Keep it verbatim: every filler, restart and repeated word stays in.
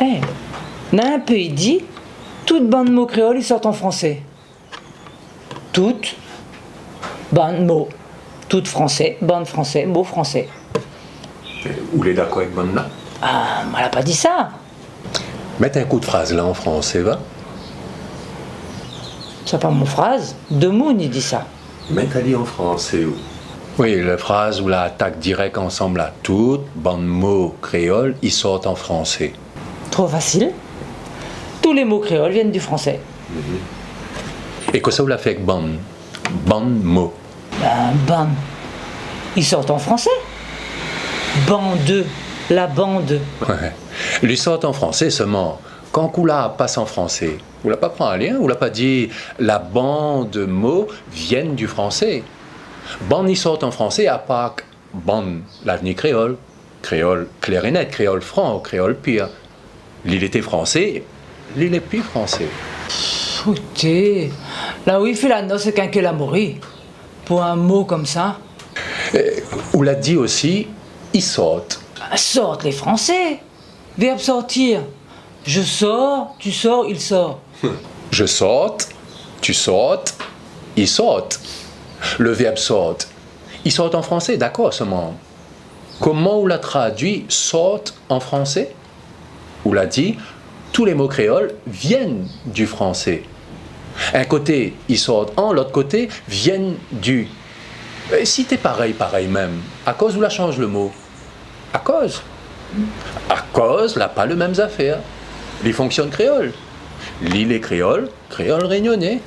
É, na in péi i di, tout bann mo kréol i sort an fransé. Tout bann mo. Tout fransé, bann fransé, mo fransé. Ou lé dakor avèk bann la ? Ah, moin la pa di sa. Mèt in kou d'fraz la an fransé, va. Sa pa mon fraz, demoun i di sa. Mèt ali an fransé, ou. Oui, la fraz ou la atak dirèk ansanm la. Tout bann mo kréol i sort an fransé. Tro fasil. Tous les mots créoles viennent du français. Mhm. É kosa ou la fé avèk bann, bann mo ? Bin, bann. I sort an fransé. Bande, la bande. Ouais. Li sort an fransé, sèlman, kan ou la pas an fransé, ou la pa pran ali, ou la pa di, la bande mo viennent du français. Bann i sort an fransé, apar bann, lavni kréol, kréol klèr é nèt, kréol fran, kréol pir. Li lété fransé, li lé pi fransé. Foté. La oui, fé la nos é kinké la mori. Pou in mo konmsa. Eh, ou la di osi, i sort. Sort lé fransé. Verbe sortir. Je sors, tu sors, il sort. Je sorte, tu sortes, ils sortent. Le verbe sorte, i sort an fransé, dakor, sèlman koman ou la tradui sort an fransé ? Ou la di, tous les mots créoles viennent du français. In koté i sort an, lot koté viennent du. É si té parèy, parèy mèm, akoz ou la shanj le mo ? Akoz ? Akoz la pa le mèm zafèr. Li fonksyonn kréol. Li lé kréol, kréol rényoné.